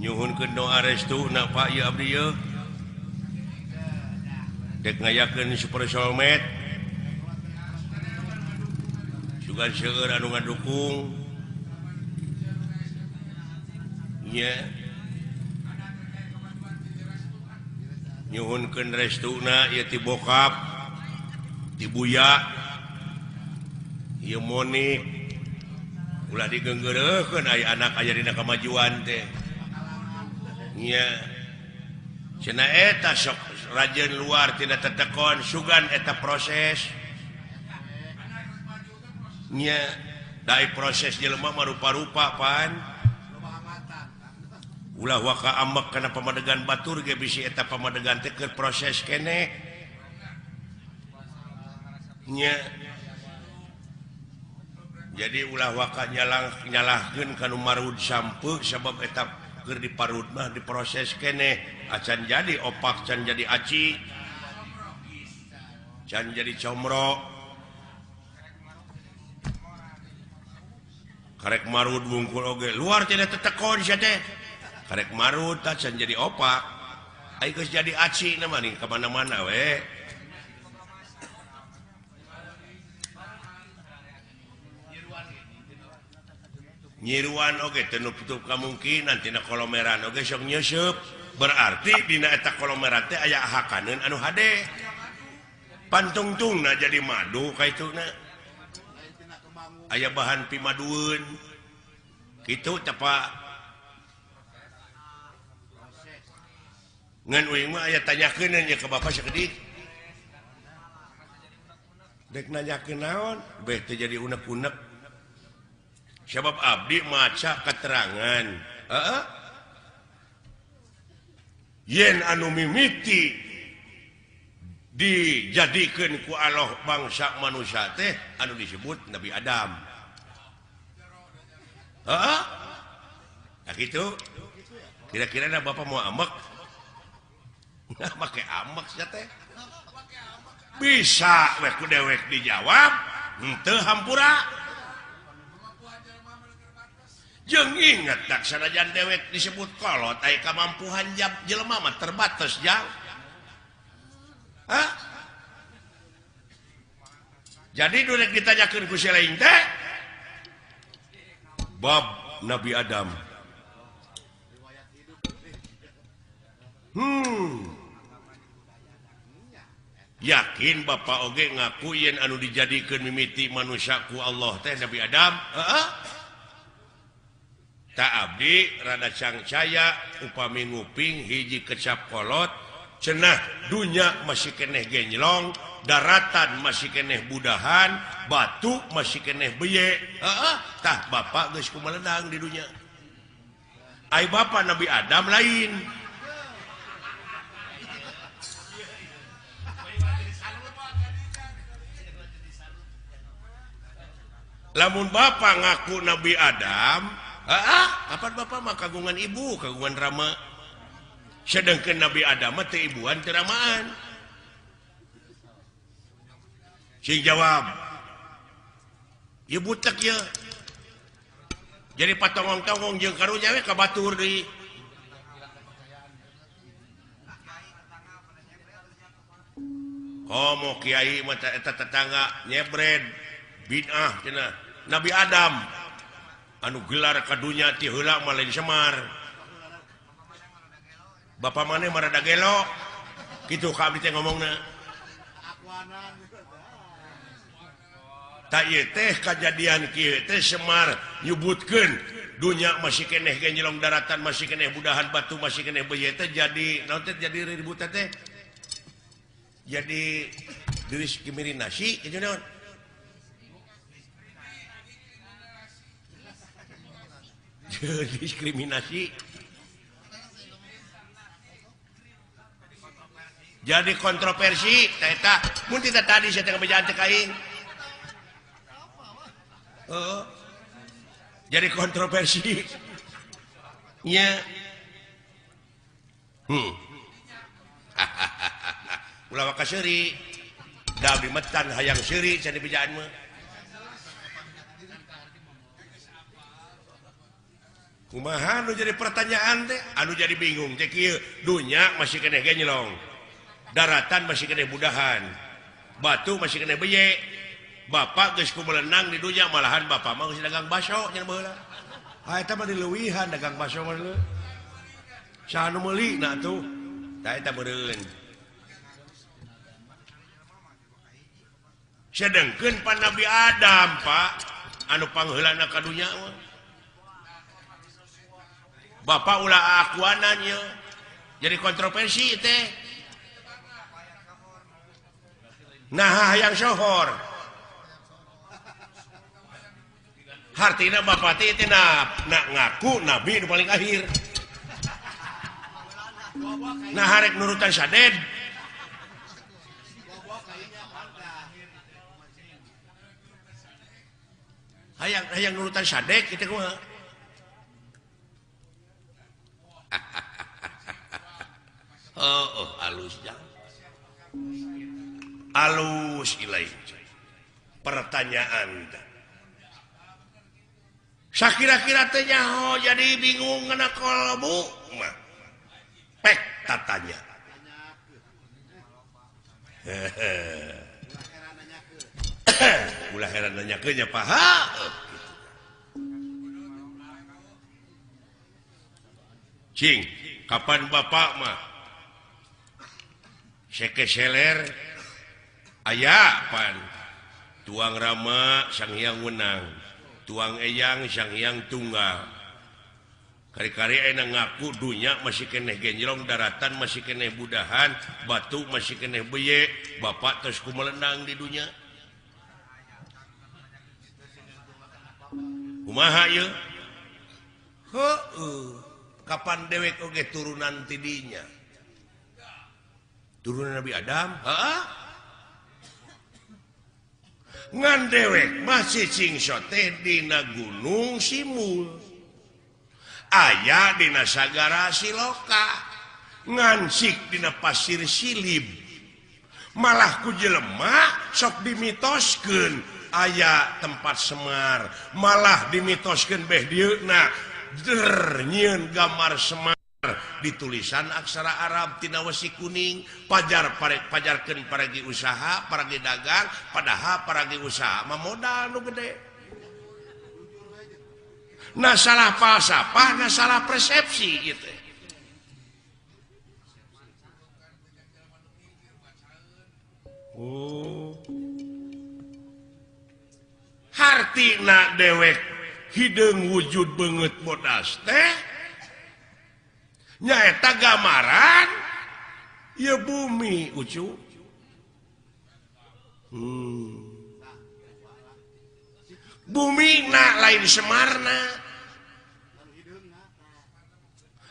Nyuhunkeun doa restu na Pak ieu abdi ieu. Dek ngayakeun super soulmate. Sugan seueur anu ngadukung. Nya. Nyuhunkeun restuna ieu ti bokap, ti buya, ieu Monik. Ulah digeunggeureukeun aya anak aya dina kamajuan teh. Nya. Cenah eta sok rajin luar tina tetekon sugan eta proses. Nya, dai proses jelema mah rupa-rupa pan. Ulah waka ambek kana pamadegan batur ge bisi eta pamadegan teh keur proses keneh. Nya. Jadi ulah waka nyalahkeun ka nu marud sampeu sabab eta keur diparud mah diproses keneh acan jadi opak, can jadi aci, can jadi comro. Karek marud wungkul oge luar tidak tetekon sia teh. Karek marud tah can jadi opak. Ai geus jadi aci na mah nih ka mana-mana we. Nyiruan oge teu nutup kamungkinan tina kolomeran oge sok nyeuseub. Berarti dina eta kolomeran teh aya hakaneun anu hade. Pantungtungna jadi madu kaituna. Aya bahan pimadueun. Kitu teh Pak. Ngan uing mah aya tanyakeun nya ka bapak sakedik. Dek nanyakeun naon? Beh teh jadi unek-unek. Sebab abdi maca keterangan. Heeh. Yen anu mimiti dijadikeun ku Allah bangsa manusia teh anu disebut Nabi Adam. Heeh. Nah kitu. Kira-kira na bapak mau ambek? Nah make ambek sia teh. Bisa we ku dewek dijawab, henteu hampura. Jeung inget tak sanajan dewek disebut kolot aya kamampuhan jelema mah terbatas jang. Hah? Jadi durek ditanyakeun ku si lain teh bab Nabi Adam. Yakin bapak oge ngaku yen anu dijadikeun mimiti manusia ku Allah teh Nabi Adam? Heeh. Tak abdi rada cangcaya upami nguping hiji kecap kolot cenah dunya masih keneh genjlong, daratan masih keneh budahan, batu masih keneh beye. Heeh, tah bapak geus kumeledang di dunya. Ai bapak Nabi Adam lain. Lamun bapak ngaku Nabi Adam, heeh, kapan bapak mah kagungan ibu, kagungan rama. Sedangkan Nabi Adam mah teu ibuan teu ramaan. Sing jawab. Ieu butek ye. Jadi patongong-tongong jeung karunya we ka batur deui. Komo kiai mah eta tetangga nyebred bid'ah cenah. Nabi Adam anu gelar ka dunya ti heula mah lain Semar. Bapak maneh mah rada gelo. Kitu ka abdi teh ngomongna. Ta ieu teh kajadian kieu teh Semar nyebutkeun dunya masih keneh genjelong, daratan masih keneh budahan, batu masih keneh beuye teh jadi naon teh jadi ribut teh. Jadi diskriminasi kitu naon? Diskriminasi jadi kontroversi eta mun tita tadi saya teh ngabejaan teh ka aing. Heeh. Jadi kontroversi nya. Ulah waka seuri da abdi metan hayang seuri cenah bejaan mah. Kumaha nu jadi pertanyaan teh anu jadi bingung teh kieu dunya masih keneh genyelong daratan masih keneh budahan batu masih keneh beye bapak geus kumelenang di dunya malahan bapak mah geus dagang baso nya baheula ha eta mah dileuwihan dagang baso mah leuh saha nu meuli na atuh tah eta meureun sedengkeun pan Nabi Adam Pak anu pangheulana ka dunya mah bapak ulah akuanannya jadi kontroversi teh nah hayang sohor hartina bapak teh teh nak ngaku nabi nu paling akhir nah harek nurutan saded hayang hayang nurutan sadek kitu kumaha. Oh, oh alus jang. Alus ilai. Pertanyaan. Sakira-kira teh nyaho jadi bingung ngena kolbu mah. Pek tatanya. Ulah heran nanyakeun nya paha. Cing, kapan bapak mah sekeseler aya pan tuang Rama Sang Hyang Wenang, tuang Eyang Sang Hyang Tunggal. Kari-kari enak ngaku dunya masih keneh genjrong, daratan masih keneh budahan, batu masih keneh beye, bapak terus kumelenang di dunya. Kumaha ieu? Heueuh. Kapan dewek oge turunan tidinya? Turunan Nabi Adam? Heeh. Ngan dewek masih cingso teh dina Gunung Simul. Aya dina Sagara Siloka. Ngansik dina Pasir Silib. Malah ku jelema sok dimitoskeun aya tempat Semar, malah dimitoskeun beh dieuna der nyieun gambar Semar ditulisan aksara Arab tina wesi kuning pajar pajarkeun paragi usaha paragi dagang padahal paragi usaha mah modal nu gede. Nah salah falsafah, nah salah persepsi gitu. Oh. Hartina dewek hideung wujud beungeut bodas teh nyaeta gambaran ieu bumi ucu. Bumi na lain Semarna.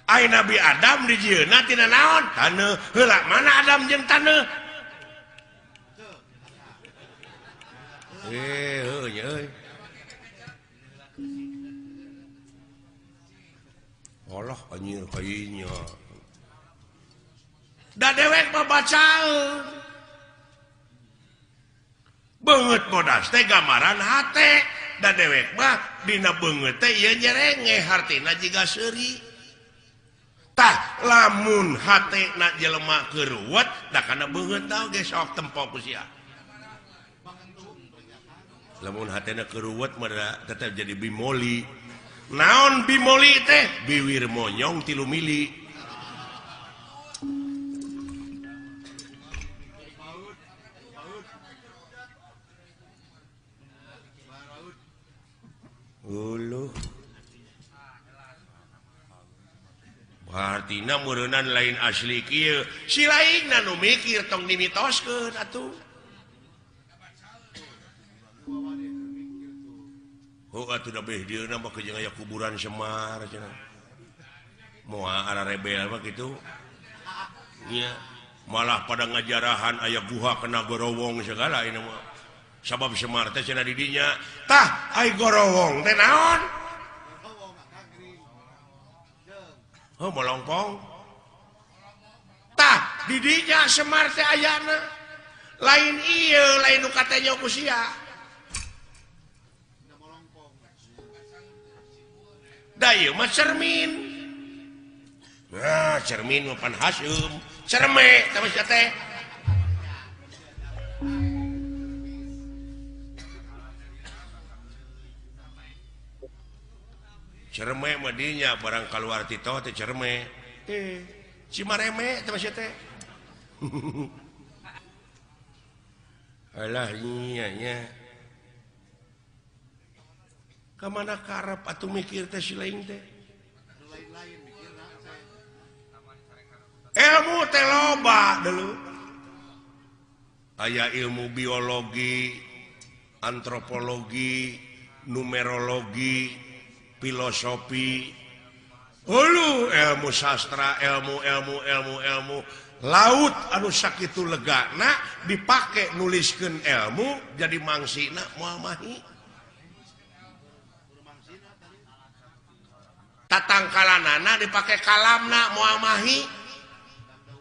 Ai Nabi Adam dijieunna tina naon? Taneuh. Heula mana Adam jeung taneuh? Heuh nya euy. Allah anjir kayaknya. Da dewek mah bacaeun. Beungeut bodas teh gambaran hate. Da dewek mah dina beungeut teh ieu nyerenge hartina jiga seuri. Tah lamun hatena jelema keruwet da kana beungeut tah ge sok tempo ku sia. Lamun hatena keruwet mah tetep jadi bimoli. Naon bimoli teh? Biwir monyong 3 mili. Uluh. Hartina meureunan lain asli kieu. Si lainna nu mikir tong dimitoskeun atuh. Oh atuh da beh dieuna mah jeung aya kuburan Semar cenah. Moal ara rebel mah kitu. Nya malah pada ngajarahan aya guha kena gorowong segala ini mah. Sabab Semar teh cenah di dinya. Tah ai gorowong teh naon? Oh molongpong. Tah di dinya Semar teh ayana. Lain ieu lain nu katanya ku sia. Da ieu mah cermin. Nah, cermin mah pan haseum. Cerme tah sia teh. Cerme mah dinya barang kaluar ti teh cerme. Cimareme teh sia teh. Alah nya nya. Ka mana karep atuh mikir teh si lain teh. Ilmu teh loba deuleu. Aya ilmu biologi, antropologi, numerologi, filosofi, hulu ilmu sastra, ilmu ilmu ilmu ilmu laut anu sakitu legana dipake nuliskeun ilmu jadi mangsina moal mahi. Tatangkalanana dipake kalamna moal mahi.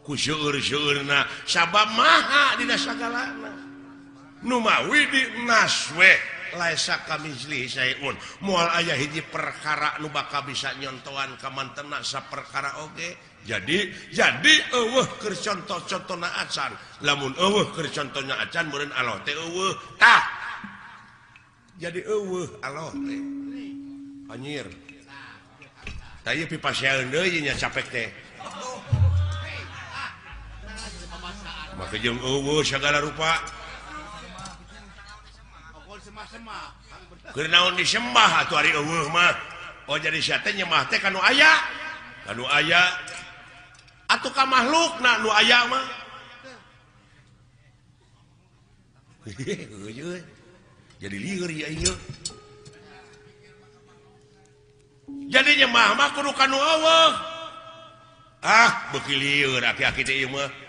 Ku seueur-seueurna sabab maha dina sagalana. Nu mawi di naswe laisa kamitslihi syai'un moal aya hiji perkara nu bakal bisa nyontoan ka mantena saperkara oge. Jadi eueuh keur contoh-contona acan. Lamun eueuh keur contohna acan meureun Allah teh eueuh. Tah. Jadi eueuh Allah teh. Anjir. Tah ieu pipasean deui nya capek teh. Maka jeung eueuh sagala rupa. Keur naon disembah atuh ari eueuh mah. Oh jadi sia teh nyembah teh ka nu aya. Ka nu aya atuh ka makhlukna nu aya mah. Jadi lieur ieu ieu. Jadi nyembah mah kudu ka nu eueuh. Ah, beuki lieur aki-aki teh ieu mah.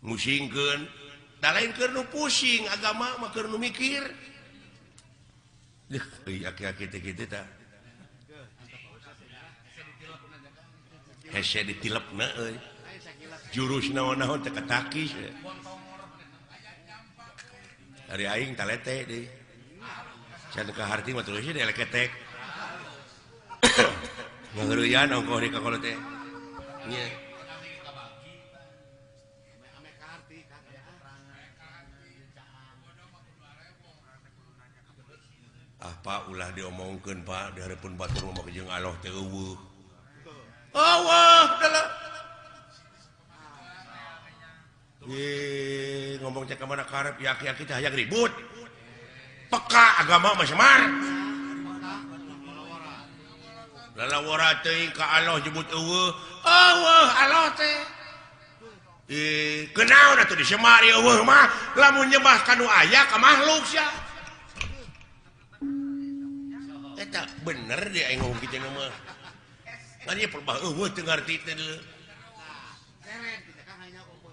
Musingkeun da lain keur nu pusing agama mah keur nu mikir. Deuh aki-aki teh kitu tah. Hese ditilepna euy. Jurus naon-naon teh katakis. Ari aing talete deui. Can ka harti mah terus deui leketek. Ngageureuyan ongkoh di ka kolot teh. Nya. Ah Pak ulah diomongkeun Pak di hareupeun batur mah jeung Allah teh eueuh. Eueuh deuleu. Ye ngomong teh ka mana karep ya aki-aki teh hayang ribut. Peka agama mah semar. Lalawara teuing ka Allah jebut eueuh. Eueuh Allah teh. Kenaon atuh disemar eueuh mah lamun nyembah ka nu aya ka makhluk sia. Eta bener dia aing ngomong kitu mah. Ngan ieu perbah eueuh teu ngarti teh deuleu.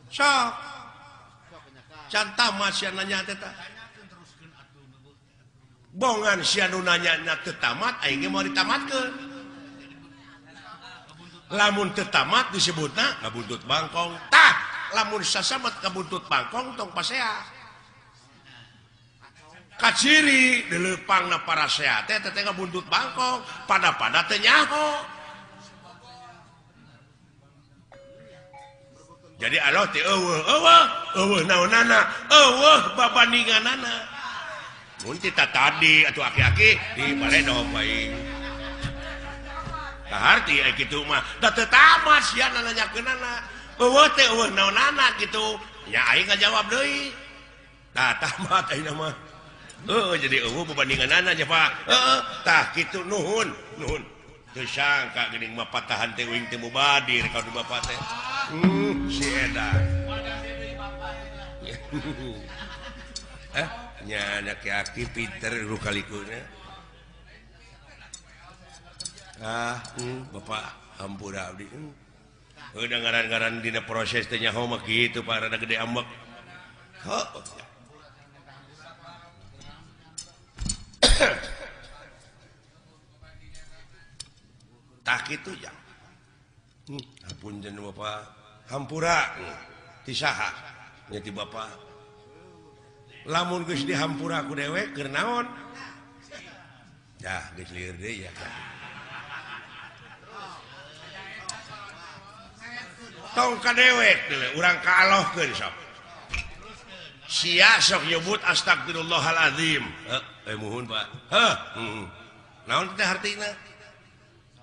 Sok. Can tamat sia nanya teh tah. Bongan sia nu nanya teu tamat aing ge moal ditamatkeun. Lamun teu tamat disebutna ngabuntut bangkong. Tah, lamun sasamat ngabuntut bangkong tong pasea. Kaciri dileupangna parasea teh teh ngabuntut bangkong, pada-pada teh nyaho. Jadi Allah teh eueuh eueuh eueuh naonana, eueuh babandinganana. Mun ti tadi atuh aki-aki di baledog bae. Kaharti aya kitu mah, da teu tamat sia nanyakeunana. Eueuh teh eueuh naonana kitu. Nya aing ngajawab deui. Tah tamat ayeuna mah. Heeh jadi eueuh babandinganana nya Pak. Heeh tah kitu nuhun, nuhun. Teu sangka geuning mah patahan teh uing teh mubadir ka du bapak teh. Si edan. Nya aki-aki pinter rukalikuna. Ah, bapak hampura abdi. Udah ngaran-ngaran dina proses teh nyaho mah kitu Pak rada gede ambek. Heuh. Tah kitu ya. Hapunten bapak hampura ti saha nya ti bapak. Lamun geus dihampura ku dewek keur naon? Dah geus lieur deui ya. Tong ka dewek deui urang ka Allahkeun sok. Sia sok nyebut astagfirullahalazim. Heuh, muhun Pak. Heuh, heeh. Naon teh hartina?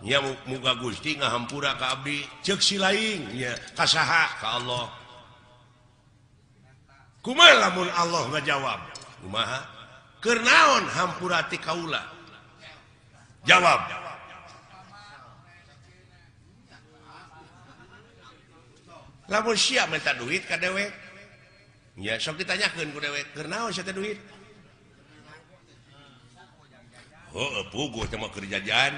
Nya muga Gusti ngahampura ka abdi, ceuk si laing nya ka saha? Ka Allah. Kumaha lamun Allah ngajawab? Kumaha? Keur naon hampura ti kaula? Jawab. Lamun sia minta duit ka dewek, nya sok ditanyakeun ku dewek, keur naon sia teh duit? Heuh, puguh teh mah keur jajan.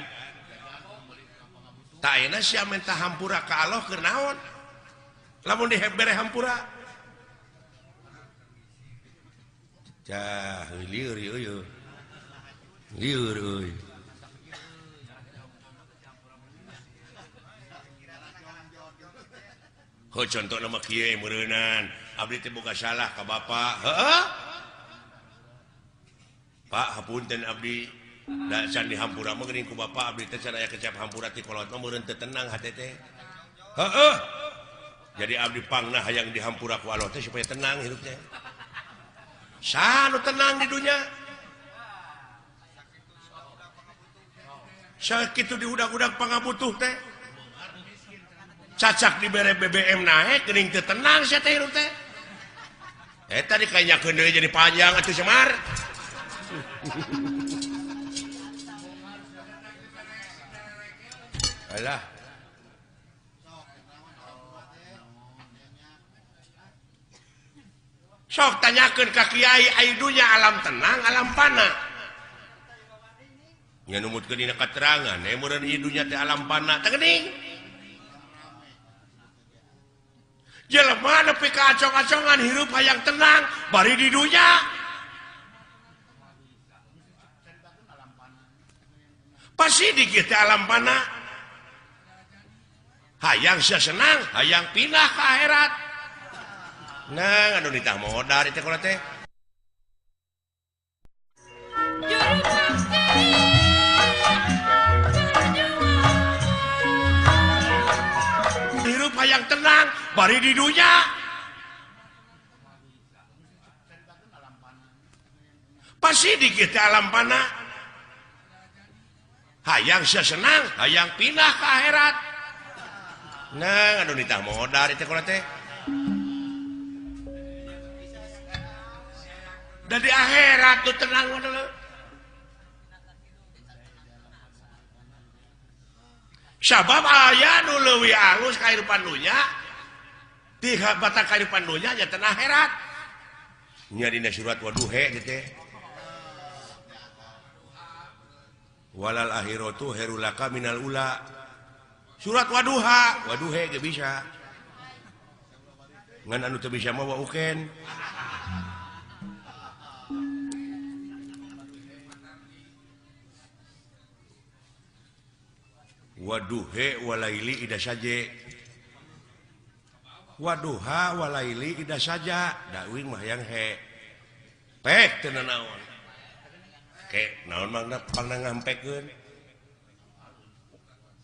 Tak ayeuna sia minta hampura ka Allah keur naon? Lamun dibere hampura. Cah, lieur euy. Lieur euy. Heuh, contohna mah kieu meureunan, abdi teh boga salah ka bapa. Heuh. Pak, hapunten abdi. Da can dihampura mah geuning ku bapa abdi teh can aya kecap hampura ti kolot mah meureun teu tenang hate teh. Heueuh. Jadi abdi pangna hayang dihampura ku Allah teh supaya tenang hidup teh. Saha nu tenang di dunya? Sakitu diudag-udag pangabutuh teh. Cacak dibere BBM naek geuning teu tenang sia teh hirup teh. Eta dikanyakeun deui jadi panjang atuh Semar. Alah. Sok tanyakeun ka kiai ai dunya alam tenang alam pana. Nya numutkeun dina katerangan meureun ieu dunya teh alam pana teh geuning. Jelema nepi ka acong-acongan hirup hayang tenang bari di dunya. Pasti dikit teh alam pana. Hayang sia senang, hayang pindah ke akhirat. Nah, anu ditah modar itu kalau teh. Hirup hayang tenang, bari di dunya. Pasti dikit alam pana. Hayang sia senang, hayang pindah ke akhirat. Nah, anu ditah modar itu kalau teh. Dan di akhirat tuh tenang dulu. Sabab aya nu leuwih alus kahirupan dunya, ti batak kahirupan dunya nya teh akhirat. Nya dina surat waduhe teh teh. Walal akhiratu khairul laka minal ula. Surat waduha, waduhe ge bisa. Ngan anu teu bisa mah wa uken. Waduhe walaili ida saje. Waduha walaili ida saja. Da uing mah yang he. Pek teu nanaon. Ke naon mangna pangna ngampekeun.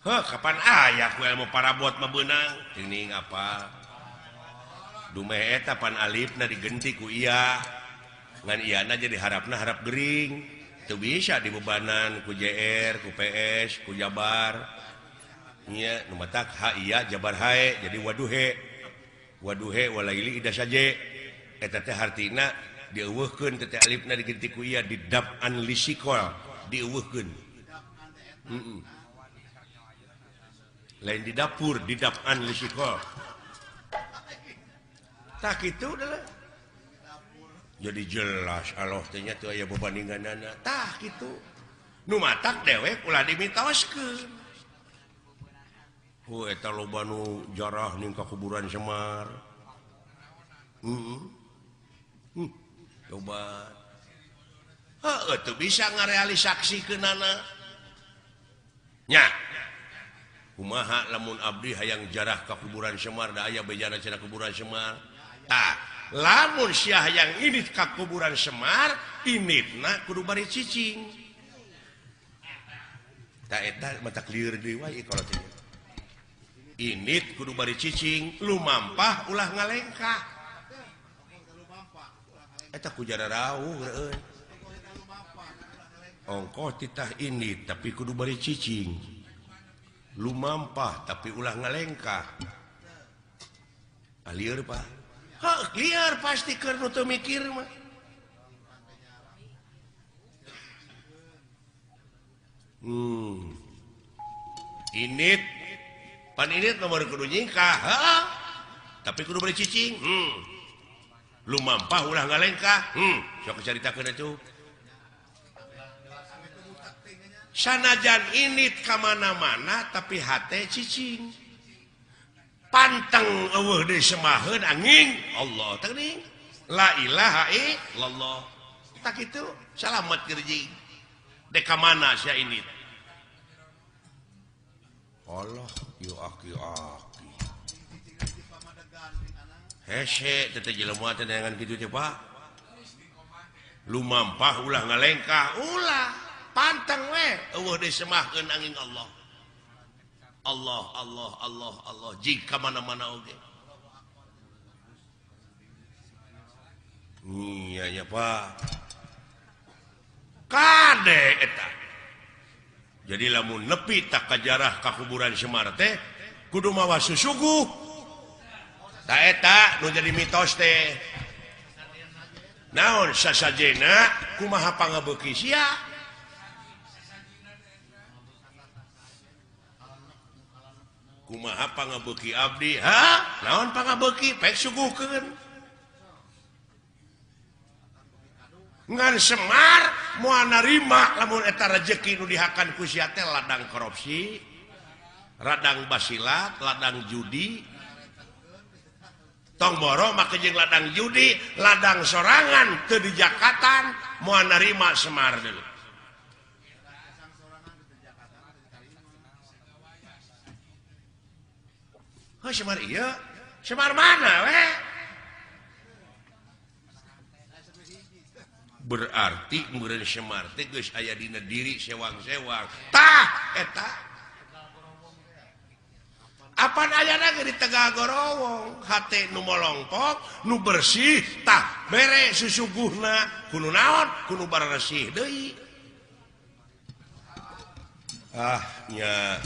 Heuh, kapan aya ku ilmu parabot mah beunang? Geuning apa? Dumeh eta pan alifna digenti ku iya. Ngan iyana jadi harapna harap gering. Teu bisa dibebanan ku JR, ku PS, ku Jabar. Nya nu matak ha iya Jabar hae jadi waduhe. Waduhe walaili ida saje. Eta teh hartina dieuweuhkeun teh alifna digenti ku iya didab'an lisikol, dieuweuhkeun. Heeh. Lain di dapur didab'an lisikol. Tah kitu adalah. Jadi jelas Allah teh nya teu aya bebandinganana. Tah kitu. Nu matak dewek ulah dimitoskeun. Hu eta loba nu jarah ning ka kuburan Semar. Heeh. Coba. Heuh teu bisa ngarealisaksikeunana. Nya. Kumaha lamun abdi hayang jarah ka kuburan Semar da aya bejana cenah kuburan Semar. Tah, lamun sia hayang indit ka kuburan Semar, inditna kudu bari cicing. Ta eta mata lieur deui wae kalau teh. Init kudu bari cicing, lumampah ulah ngalengkah. Eta ku jararauh euy. Ongkoh titah init tapi kudu bari cicing. Lumampah tapi ulah ngalengkah. Lieur Pak. Heuh, lieur pasti keur nu teu mikir mah. Init pan init nomor kudu nyingkah, heeh. Tapi kudu bari cicing. Lumampah ulah ngalengkah. Sok caritakeun atuh. Sanajan init ka mana-mana tapi hate cicing. Panteng eueuh deui semaheun angin Allah teh geuning. La ilaha illallah. Tak kitu salamet gerjing. Dek ka mana sia init? Allah yu aki aki. Hese teh jelema teh neangan kitu teh Pak. Lumampah ulah ngalengkah, ulah panteng we eueuh deui semahkeun angin Allah. Allah Allah Allah Allah jika mana-mana oge. Iya ya Pak. Kade eta. Jadi lamun nepi tak kajarah ka kuburan Semar teh kudu mawa susuguh. Ta eta nu jadi mitos teh. Naon sasajena kumaha pangabeuki sia? Kumaha pangabeuki abdi? Ha? Naon pangabeuki? Pek suguhkeun. Ngan Semar moal narima lamun eta rejeki nu dihakan ku sia teh ladang korupsi, ladang basilat, ladang judi. Tong boro make jeung ladang judi, ladang sorangan teu dijakatan moal narima Semar deui. Heuh Semar ieu, Semar mana we? Berarti meureun Semar teh geus aya dina diri sewang-sewang. Tah eta. Apan ayana ge di Tegal Gorowong, hate nu molongpok, nu bersih, tah bere susuguhna, kudu naon, kudu baresih deui. Ah nya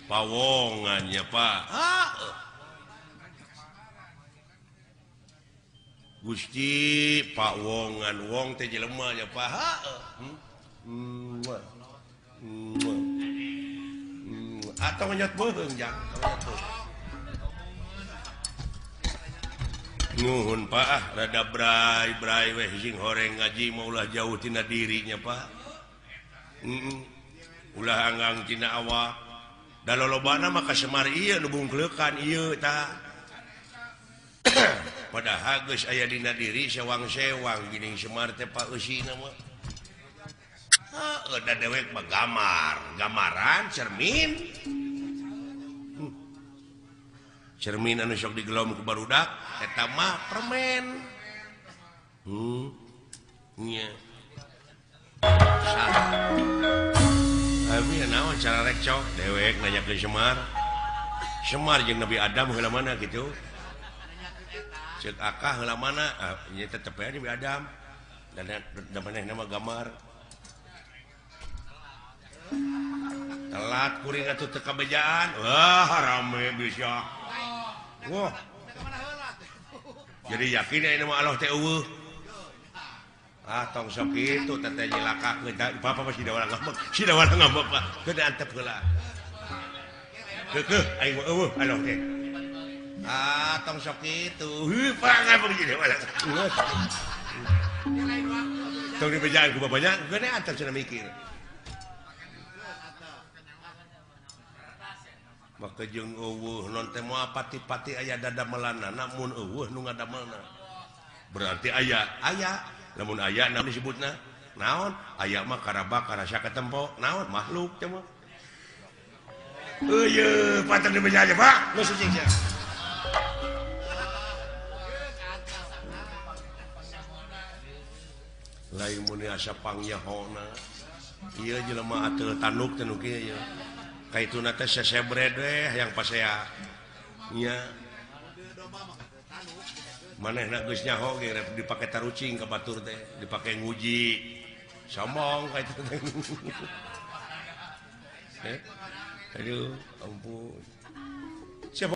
pawongan nya Pak. Ah. Gusti Pak Wongan wong teh jelema nya Pak. Atau ngenyot beuheung jang. Nuhun Pak ah rada bray-bray weh sing horeng ngaji mah ulah jauh tina dirinya Pak. Ulah anggang tina awak. Da lolobana mah ka Semar ieu nu bungkleukan ieu tah. Padahal geus aya dina diri sewang-sewang geuning Semar teh Pak eusina mah. Heuh da dewek mah gamar, gamaran cermin. Cermin anu sok digelom ku barudak eta mah permen. Nya. Abi naon cara rekcok dewek nanya ke Semar. Semar jeung Nabi Adam heula mana kitu? Cek akah heula mana? Ah, nya tetep aya Nabi Adam. Dan maneh nama gambar. Telat kuring atuh teu kabejaan. Wah, rame bisa. Wah. Jadi yakin aya nama Allah teh eueuh. Ah, tong sok kitu teh teh nyilakakeun. Bapak mah sida urang ngambek. Sida urang ngambek Pak. Keun antep heula. Keukeuh aing mah eueuh Allah teh. Ah, tong sok kitu. Heuh, Pak ngambek jadi urang. Tong dibejaan ku bapaknya, geus antep cenah mikir. Maka jeung eueuh non teh moal pati-pati aya dadamelanna mun eueuh nu ngadamelna. Berarti aya, aya. Lamun aya naon disebutna? Naon? Aya mah karaba karasa katempo. Naon makhluk teh mah. Eueuh, patang dibeja aja, Pak. Geus cicing sia. Lain mun asa pangyahona. Ieu jelema ateul tanduk teh nu kieu ieu. Kaituna teh sesebred we hayang pasea. Nya. Manehna geus nyaho ge rek dipake tarucing ka batur teh, dipake nguji. Sombong ka itu teh. Aduh, ampun. Siapa